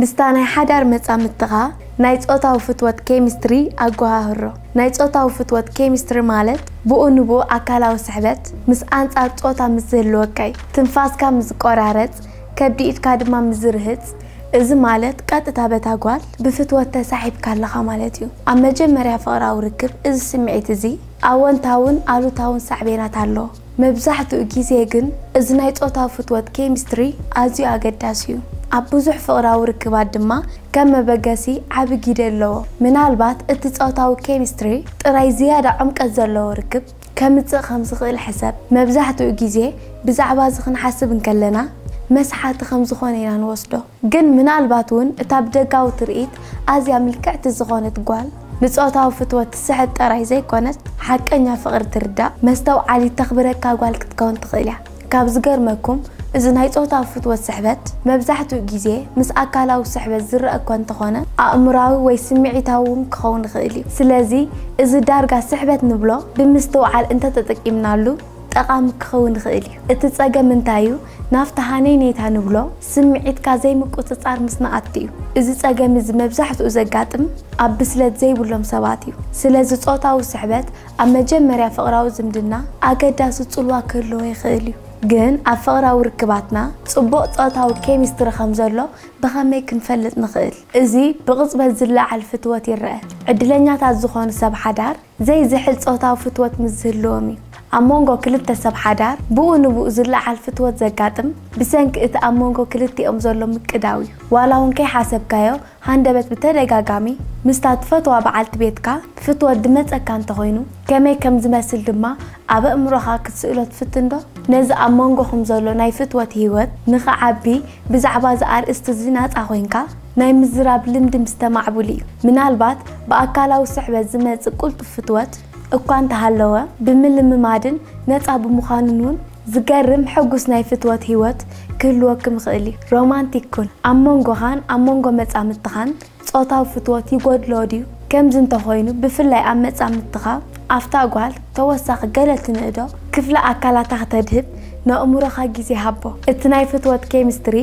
ምስታ ናይ ሓዳር መጻምድትኻ ናይ ጾታዊ ፍትወት ኬሚስትሪ ኣጎሃህሮ። ናይ ጾታዊ ፍትወት ኬሚስትሪ ማለት ብኡ ንብኡ ኣካላዊ ስሕበት ምስ ኣንጻር ጾታ ምስ ዝህልወካ እዩ። ትንፋስካ ምስ ዝቆራረጽ፣ ከብዲ ኢድካ ድማ ምስ ዝርህጽ፣ እዚ ማለት ቀጥታ በታ ጓል ብፍትወት ተሳሒብካ ኣለኻ ማለት እዩ። ኣብ መጀመርያ ፍቕራዊ ርክብ እዚ ስምዒት እዚ ኣወንታውን ኣሉታውን ሳዕቤናት ኣለዎ። መብዛሕትኡ ግዜ ግን እዚ ናይ ጾታዊ ፍትወት ኬሚስትሪ ኣዝዩ ኣገዳሲ እዩ። ኣብ ብዙሕ ፍቕራዊ ርክባት ድማ ከም መበገሲ ዓቢ ግደ ኣለዎ። ምናልባት እቲ ጾታዊ ኬሚስትሪ ጥራይ ዝያዳ ዕምቀት ዘለዎ ርክብ ከምጽእ ከም ዝኽእል ሕሰብ። መብዛሕትኡ ግዜ ብዛዕባ እዚ ክንሓስብ እንከለና መስሓቲ ከም ዝኾነ ኢና ንወስዶ። ግን ምናልባት እውን እታ ብደጋዊ ትርኢት ኣዝያ ምልክዕቲ ዝኾነት ጓል ንጾታዊ ፍትወት ትስሕብ ጥራይ ዘይኮነት፣ ሓቀኛ ፍቕሪ ትርዳእ፣ መስተውዓሊት፣ ተኽብረካ ጓል ክትከውን ትኽእል እያ። ካብ ዝገርመኩም፣ እዚ ናይ ጾታዊ ፍትወት ስሕበት መብዛሕትኡ ግዜ ምስ ኣካላዊ ስሕበት ዝረአ እኳ እንተኾነ፣ ኣእምራዊ ወይ ስምዒታዊ እውን ክኸውን ይኽእል እዩ። ስለዚ እዚ ዳርጋ ስሕበት ንብሎ ብምስትውዓል እንተተጠቂምናሉ ጠቓሚ ክኸውን ይኽእል እዩ። እቲ ጸገም እንታይ እዩ? ናብቲ ሃነይነይታ ንብሎ ስምዒትካ ዘይምቁጽጻር ምስ ንኣቱ እዩ። እዚ ጸገም እዚ መብዛሕትኡ ዘጋጥም ኣብ ብስለት ዘይብሎም ሰባት እዩ። ስለዚ ጾታዊ ስሕበት ኣብ መጀመርያ ፍቕራዊ ዝምድና ኣገዳሲ ጽልዋ ክህልዎ ይኽእል እዩ። ግን ኣብ ፍቕራዊ ርክባትና ጽቡቕ ጾታዊ ኬሚስትሪ ከም ዘሎ ብኸመይ ክንፈልጥ ንኽእል? እዚ ብቕጽበት ዝለዓል ፍትወት ይረአ። ዕድለኛታት ዝኾኑ ሰብ ሓዳር ዘይዝሕል ጾታዊ ፍትወት ምስ ዝህልዎም እዩ። ኣብ መንጎ ክልተ ሰብ ሓዳር ብኡ ንብኡ ዝለዓል ፍትወት ዘጋጥም ብሰንኪ እቲ ኣብ መንጎ ክልቲኦም ዘሎ ምቅዳው እዩ። ዋላ እውን ከይሓሰብካዮ ሃንደበት ብተደጋጋሚ ምስታ ትፈትዋ በዓልቲ ቤትካ ፍትወት ድመጸካ እንተኾይኑ፣ ከመይ ከም ዝመስል ድማ ኣብ ኣእምሮኻ ክትስእሎ ትፍትን ዶ? ነዚ ኣብ መንጎኹም ዘሎ ናይ ፍትወት ህይወት ንኽዓቢ ብዛዕባ እዚ ኣርእስቲ እዚ ናጻ ኮይንካ ናይ ምዝራብ ልምዲ ምስ ተማዕብሉ እዩ። ምናልባት ብኣካላዊ ስሕበት ዝመጽእ ቅልጡፍ ፍትወት እኳ እንተሃለወ፣ ብምልምማድን ነጻ ብምዃንን እውን ዝገርም ሕጉስ ናይ ፍትወት ህይወት ክህልወኩም ይኽእል እዩ። ሮማንቲክ ኩን። ኣብ መንጎኻን ኣብ መንጎ መጻምድትኻን ጾታዊ ፍትወት ይጎድሎ ድዩ? ከምዚ እንተኾይኑ፣ ብፍላይ ኣብ መጻምድትኻ፣ ኣብታ ጓል ተወሳኺ ገለ ትንእዶ ክፍለ ኣካላታ ከተድህብ ንኣእምሮኻ ግዜ ሃቦ። እቲ ናይ ፍትወት ኬሚስትሪ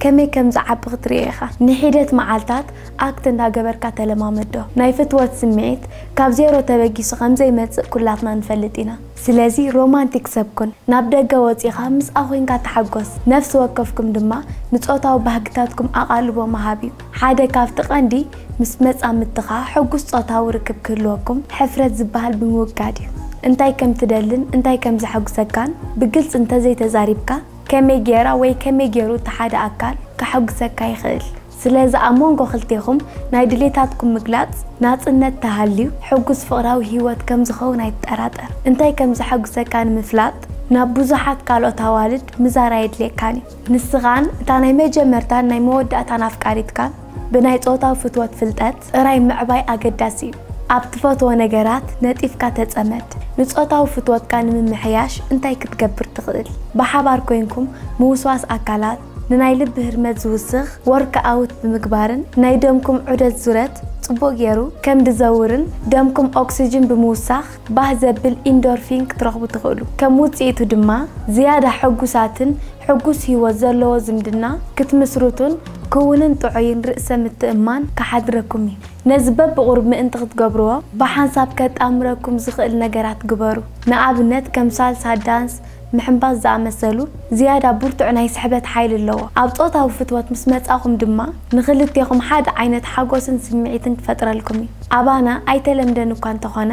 ከመይ ከም ዝዓቢ ክትርእዮ ኢኻ። ንሒደት መዓልታት ኣክት እንዳገበርካ ተለማመዶ። ናይ ፍትወት ስምዒት ካብ ዜሮ ተበጊሱ ከም ዘይመጽእ ኩላትና ንፈልጥ ኢና። ስለዚ ሮማንቲክ ሰብ ኩን። ናብ ደገ ወጺኻ ምስኣ ኮይንካ ተሓጎስ። ነፍሲ ወከፍኩም ድማ ንጾታዊ ባህግታትኩም ኣቓልቦ ምሃብ እዩ። ሓደ ካብቲ ቀንዲ ምስ መጻምድትኻ ሕጉስ ጾታዊ ርክብ ክህልወኩም ሕፍረት ዝበሃል ብምውጋድ እዩ። እንታይ ከም ትደልን እንታይ ከም ዘሐጉሰካን ብግልጺ እንተዘይተዛሪብካ፣ ከመይ ጌራ ወይ ከመይ ጌሩ እቲ ሓደ ኣካል ከሐጉሰካ ይኽእል? ስለዚ ኣብ መንጎ ክልቴኹም ናይ ድሌታትኩም ምግላጽ ናጽነት ተሃልዩ፣ ሕጉስ ፍቕራዊ ህይወት ከም ዝኸውን ኣይትጠራጠር። እንታይ ከም ዘሐጉሰካ ንምፍላጥ ናብ ብዙሓት ካልኦት ኣዋልድ ምዛር ኣየድልየካን እዩ። ንስኻን እታ ናይ መጀመርታን ናይ መወዳእታን ኣፍቃሪትካን ብናይ ጾታዊ ፍትወት ፍልጠት ጥራይ ምዕባይ ኣገዳሲ እዩ። ኣብ ትፈትዎ ነገራት ነጢፍካ ተጸመድ። ንጾታዊ ፍትወትካ ንምምሕያሽ እንታይ ክትገብር ትኽእል? ብሓባር ኮይንኩም ምውስዋስ ኣካላት፣ ንናይ ልቢ ህርመት ዝውስኽ ወርክ ኣውት ብምግባርን ናይ ደምኩም ዑደት ዙረት ጽቡቕ ገይሩ ከም ድዘውርን ደምኩም ኦክሲጅን ብምውሳኽ ባህ ዘብል ኢንዶርፊን ክትረኽቡ ትኽእሉ። ከም ውጽኢቱ ድማ ዝያዳ ሕጉሳትን ሕጉስ ህይወት ዘለዎ ዝምድና ክትምስርቱን ክውንን ጥዑይን ርእሰ ምትእምማን ክሓድረኩም እዩ። ነዚ በብቑሩብ ምእንቲ ክትገብርዎ፣ ብሓንሳብ ከጣምረኩም ዝኽእል ነገራት ግበሩ። ንኣብነት ከም ሳልሳ ዳንስ፣ ምሕንባስ ዝኣመሰሉ ዝያዳ ብርቱዕ ናይ ስሕበት ሓይሊ ኣለዎ። ኣብ ጾታዊ ፍትወት ምስ መጻኹም ድማ ንኽልቴኹም ሓደ ዓይነት ሓጎስን ስምዒትን ክፈጥረልኩም እዩ። ኣባና ኣይተለምደን እኳ እንተኾነ፣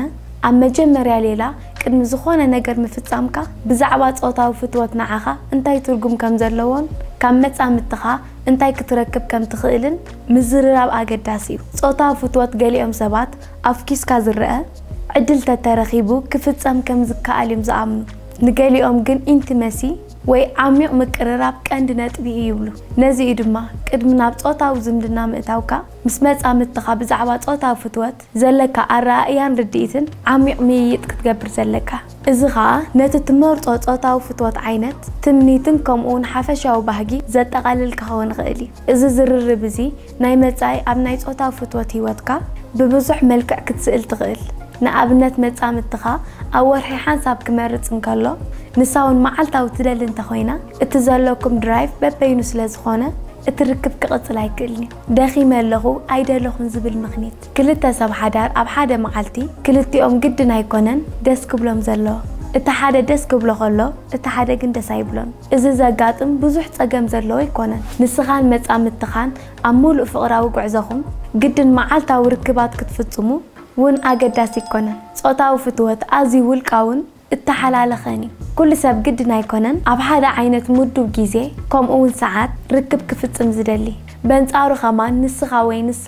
ኣብ መጀመርያ ሌላ ቅድሚ ዝኾነ ነገር ምፍጻምካ ብዛዕባ ጾታዊ ፍትወት ንዓኻ እንታይ ትርጉም ከም ዘለዎን ካብ መጻምድትኻ እንታይ ክትረክብ ከም ትኽእልን ምዝርራብ ኣገዳሲ እዩ። ጾታዊ ፍትወት ገሊኦም ሰባት ኣብ ኪስካ ዝረአ ዕድል ተተረኺቡ ክፍጸም ከም ዝከኣል እዮም ዝኣምኑ። ንገሊኦም ግን ኢንቲመሲ ወይ ዓሚቕ ምቅርራብ ቀንዲ ነጥቢ እዩ ይብሉ። ነዚ እዩ ድማ ቅድሚ ናብ ጾታዊ ዝምድና ምእታውካ ምስ መጻምድትኻ ብዛዕባ ጾታዊ ፍትወት ዘለካ ኣረኣእያን ርድኢትን ዓሚቕ ምይይጥ ክትገብር ዘለካ። እዚ ኸኣ ነቲ ትመርጾ ጾታዊ ፍትወት ዓይነት፣ ትምኒትን ከምኡውን ሓፈሻዊ ባህጊ ዘጠቓልል ክኸውን ይኽእል እዩ። እዚ ዝርርብ እዚ ናይ መጻኢ ኣብ ናይ ጾታዊ ፍትወት ህይወትካ ብብዙሕ መልክዕ ክትስእል ትኽእል። ንኣብነት መጻምድትኻ ኣብ ወርሒ ሓንሳብ ክመርጽ እንከሎ፣ ንሳ እውን መዓልታዊ ትደሊ እንተኾይና፣ እቲ ዘለኩም ድራይቭ በበይኑ ስለ ዝኾነ፣ እቲ ርክብ ክቕጽል ኣይክእልን እዩ። ደኺመ ኣለኹ፣ ኣይደለኹን ዝብል ምኽኒት። ክልተ ሰብ ሓዳር ኣብ ሓደ መዓልቲ ክልቲኦም ግድን ኣይኮነን ደስ ክብሎም ዘለዎ። እቲ ሓደ ደስ ክብሎ ከሎ፣ እቲ ሓደ ግን ደስ ኣይብሎን። እዚ ዘጋጥም ብዙሕ ጸገም ዘለዎ ኣይኮነን። ንስኻን መጻምድትኻን ኣብ ሙሉእ ፍቕራዊ ጉዕዞኹም ግድን መዓልታዊ ርክባት ክትፍጽሙ እውን ኣገዳሲ ኣይኮነን። ጾታዊ ፍትወት ኣዝዩ ውልቃውን እተሓላለኸን እዩ። ኩሉ ሰብ ግድን ኣይኮነን ኣብ ሓደ ዓይነት ምዱብ ግዜ ከምኡ እውን ሰዓት ርክብ ክፍጽም ዝደሊ። በንጻሩ ኸማን ንስኻ ወይ ንሳ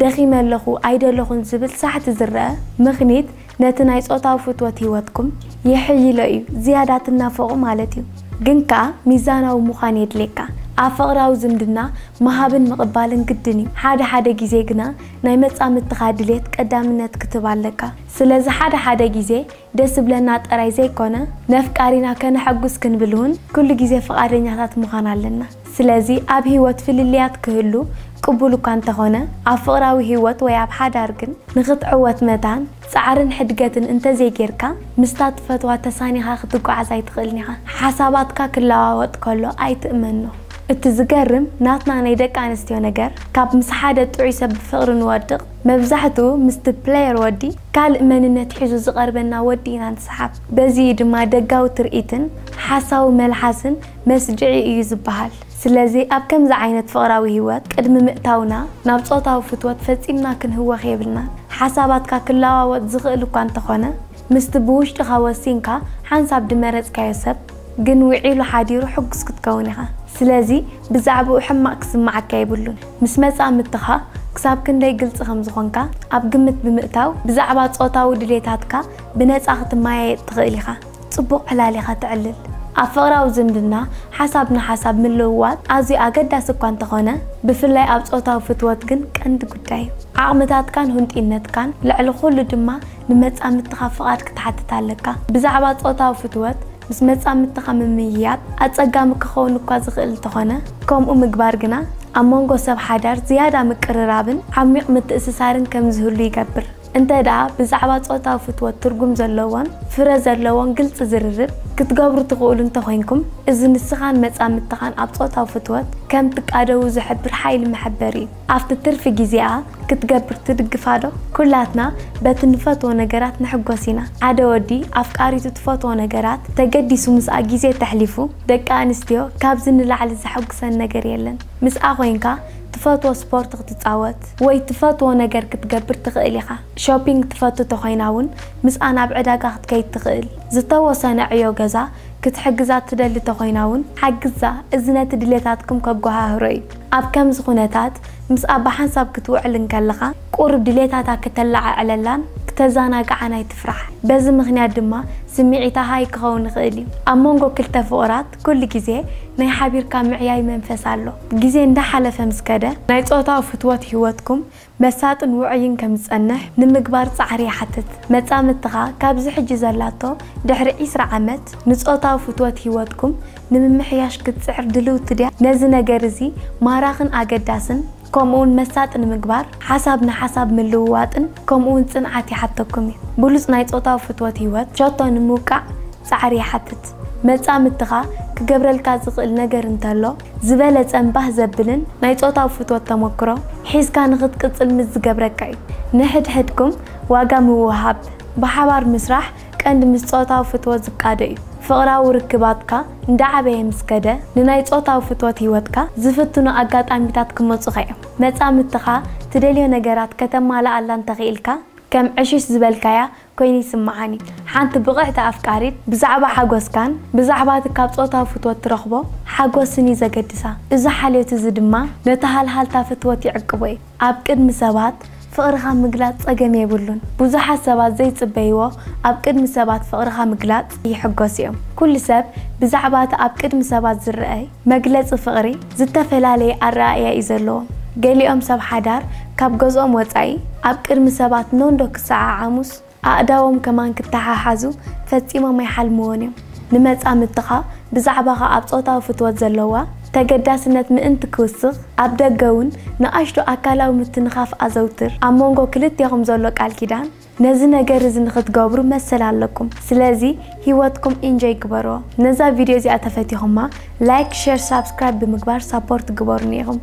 ደኺመ ኣለኹ ኣይደለኹን ዝብል ሳሕቲ ዝረአ ምኽኒት ነቲ ናይ ጾታዊ ፍትወት ህይወትኩም ይሕይሎ እዩ፣ ዝያዳ ትናፈቑ ማለት እዩ። ግን ከኣ ሚዛናዊ ምዃን የድልየካ። ኣብ ፍቕራዊ ዝምድና ምሃብን ምቕባልን ግድን እዩ። ሓደ ሓደ ግዜ ግና ናይ መጻምድትኻ ድሌት ቀዳምነት ክትህብ ኣለካ። ስለዚ ሓደ ሓደ ግዜ ደስ ዝብለና ጥራይ ዘይኮነ ነፍቃሪና ከነሐጉስ ክንብል እውን ኩሉ ግዜ ፍቓደኛታት ምዃን ኣለና። ስለዚ ኣብ ህይወት ፍልልያት ክህሉ ቅቡል እኳ እንተኾነ ኣብ ፍቕራዊ ህይወት ወይ ኣብ ሓዳር ግን ንኽትዕወት መታን ጻዕርን ሕድገትን እንተዘይጌርካ ምስታ ትፈትዋ ተሳኒኻ ክትጓዓዝ ኣይትኽእልን ኢኻ። ሓሳባትካ ክለዋወጥ ከሎ ኣይትእመኖ። እቲ ዝገርም ናትና ናይ ደቂ ኣንስትዮ ነገር ካብ ምስ ሓደ ጥዑይ ሰብ ብፍቕሪ ንወድቕ መብዛሕትኡ ምስቲ ፕለየር ወዲ ካልእ መንነት ሒዙ ዝቐርበና ወዲ ኢና ንሰሓብ። በዚ እዩ ድማ ደጋዊ ትርኢትን ሓሳዊ መልሓስን መስድዒ እዩ ዝበሃል። ስለዚ ኣብ ከምዚ ዓይነት ፍቕራዊ ህይወት ቅድሚ ምእታውና ናብ ጾታዊ ፍትወት ፈጺምና ክንህወኽ የብልናን። ሓሳባትካ ክለዋወጥ ዝኽእል እኳ እንተኾነ ምስቲ ብውሽጥኻ ወሲንካ ሓንሳብ ድመረጽካዮ ሰብ ግን ውዒሉ ሓዲሩ ሕጉስ ክትከውን ኢኻ። ስለዚ ብዛዕባኡ ሕማቕ ክስምዓካ የብሉን። ምስ መጻምድትኻ ክሳብ ክንደይ ግልጺ ከም ዝኾንካ ኣብ ግምት ብምእታው ብዛዕባ ጾታዊ ድሌታትካ ብነጻ ክትመያየጥ ትኽእል ኢኻ። ጽቡቕ ዕላል ኢኻ ተዕልል። ኣብ ፍቕራዊ ዝምድና ሓሳብ ንሓሳብ ምልውዋጥ ኣዝዩ ኣገዳሲ እኳ እንተኾነ ብፍላይ ኣብ ጾታዊ ፍትወት ግን ቀንዲ ጉዳይ እዩ። ዓቕምታትካን ህንጡይነትካን ልዕሊ ኩሉ ድማ ንመጻምድትኻ ፍቓድ ክትሓትት ኣለካ። ብዛዕባ ጾታዊ ፍትወት ምስ መጻምድትኻ ምምይያጥ ኣጸጋሚ ክኸውን እኳ ዝኽእል እንተኾነ ከምኡ ምግባር ግና ኣብ መንጎ ሰብ ሓዳር ዝያዳ ምቅርራብን ዓሚቕ ምትእስሳርን ከም ዝህሉ ይገብር። እንተ ደኣ ብዛዕባ ጾታዊ ፍትወት ትርጉም ዘለዎን ፍረ ዘለዎን ግልጺ ዝርርብ ክትገብሩ ትኽእሉ እንተኾይንኩም እዚ ንስኻን መጻምድትኻን ኣብ ጾታዊ ፍትወት ከም ትቃደዉ ዝሕብር ሓይሊ መሐበሪ እዩ። ኣብቲ ትርፊ ግዜኣ ክትገብር ትድግፋ ዶ? ኩላትና በቲ ንፈትዎ ነገራት ንሕጎስ ኢና። ሓደ ወዲ ኣፍቃሪቱ ትፈትዎ ነገራት ተገዲሱ ምስኣ ግዜ ተሕሊፉ ደቂ ኣንስትዮ ካብዚ ንላዕሊ ዘሐጉሰን ነገር የለን። ምስኣ ኮይንካ ትፈትዎ ስፖርት ክትጻወት ወይ ትፈትዎ ነገር ክትገብር ትኽእል ኢኻ። ሾፒንግ ትፈቱ ተኾይና እውን ምስኣ ናብ ዕዳጋ ክትከይድ ትኽእል። ዝተወሰነ ዕዮ ገዛ ክትሕግዛ ትደሊ ተኾይና እውን ሓግዛ። እዚ ነቲ ድሌታትኩም ከጓሃህሮ እዩ። ኣብ ከምዚ ኩነታት ምስኣ ብሓንሳብ ክትውዕል እንከለኻ ቁሩብ ድሌታታ ክተለዓዕለላን ክተዘናግዓን ኣይትፍራሕ። በዚ ምኽንያት ድማ ስምዒታ ሃይ ክኸውን ይኽእል እዩ። ኣብ መንጎ ክልተ ፍቑራት ኩሉ ግዜ ናይ ሓቢርካ ምዕያይ መንፈስ ኣሎ። ግዜ እንዳሓለፈ ምስ ከደ ናይ ጾታዊ ፍትወት ህይወትኩም መሳጥን ውዑይን ከም ዝጸንሕ ንምግባር ጻዕሪ ይሓትት። መጻምድትኻ ካብዚ ሕጂ ዘላቶ ድሕሪ ዒስራ ዓመት ንጾታዊ ፍትወት ህይወትኩም ንምምሕያሽ ክትጽዕር ድልውቲ ድያ? ነዚ ነገር እዚ ማራኽን ኣገዳስን ከምኡውን መሳጢ ንምግባር ሓሳብ ንሓሳብ ምልውዋጥን ከምኡውን ጽንዓት ይሓተኩም እዩ። ብሉጽ ናይ ጾታዊ ፍትወት ህይወት ሸቶ ንምውቃዕ ጻዕሪ ይሓትት። መጻምድትኻ ክገብረልካ ዝኽእል ነገር እንተሎ ዝበለጸን ባህ ዘብልን ናይ ጾታዊ ፍትወት ተመክሮ ሒዝካ ንኽትቅጽል ምስ ዝገብረካ እዩ። ንሕድሕድኩም ዋጋ ምውሃብ፣ ብሓባር ምስራሕ ቀንዲ ምስ ጾታዊ ፍትወት ዝቃዶ እዩ። ፍቕራዊ ርክባትካ እንዳዓበየ ምስ ከደ ንናይ ጾታዊ ፍትወት ህይወትካ ዝፍትኑ ኣጋጣሚታት ክመጹኻ እዮም። መጻምድትኻ ትደልዮ ነገራት ከተማልኣላ እንተኽኢልካ ከም ዕሽሽ ዝበልካያ ኮይኑ ይስምዓኒ። ሓንቲ ብቕዕቲ ኣፍቃሪት ብዛዕባ ሓጎስካን ብዛዕባ እቲ ካብ ጾታዊ ፍትወት ትረኽቦ ሓጎስን እዩ ዘገድሳ። እዚ ሓልዮት እዚ ድማ ነቲ ሃልሃልታ ፍትወት ይዕቅቦ እዩ። ኣብ ቅድሚ ሰባት ፍቕርኻ ምግላጽ ጸገም የብሉን። ብዙሓት ሰባት ዘይጽበይዎ ኣብ ቅድሚ ሰባት ፍቕርኻ ምግላጽ ይሕጎስ እዮም። ኩሉ ሰብ ብዛዕባ እቲ ኣብ ቅድሚ ሰባት ዝረኣይ መግለጺ ፍቕሪ ዝተፈላለየ ኣረኣእያ እዩ ዘለዎም። ገሊኦም ሰብ ሓዳር ካብ ገዝኦም ወጻኢ ኣብ ቅድሚ ሰባት ኖንዶ ክሰዓዓሙስ ኣእዳዎም ከማን ክተሓሓዙ ፈጺሞም ኣይሓልምዎን እዮም። ንመጻምድትኻ ብዛዕባኻ ኣብ ጾታዊ ፍትወት ዘለዋ ተገዳስነት ምእንቲ ክውስኽ ኣብ ደገ እውን ንኣሽቱ ኣካላዊ ምትንኻፍ ኣዘውትር። ኣብ መንጎ ክልቴኹም ዘሎ ቃል ኪዳን ነዚ ነገር እዚ ንኽትገብሩ መሰል ኣለኩም። ስለዚ ህይወትኩም ኢንጆይ ግበርዎ። ነዛ ቪድዮ እዚኣ ተፈቲኹማ ላይክ፣ ሼር፣ ሳብስክራይብ ብምግባር ሳፖርት ግበሩኒ ኢኹም።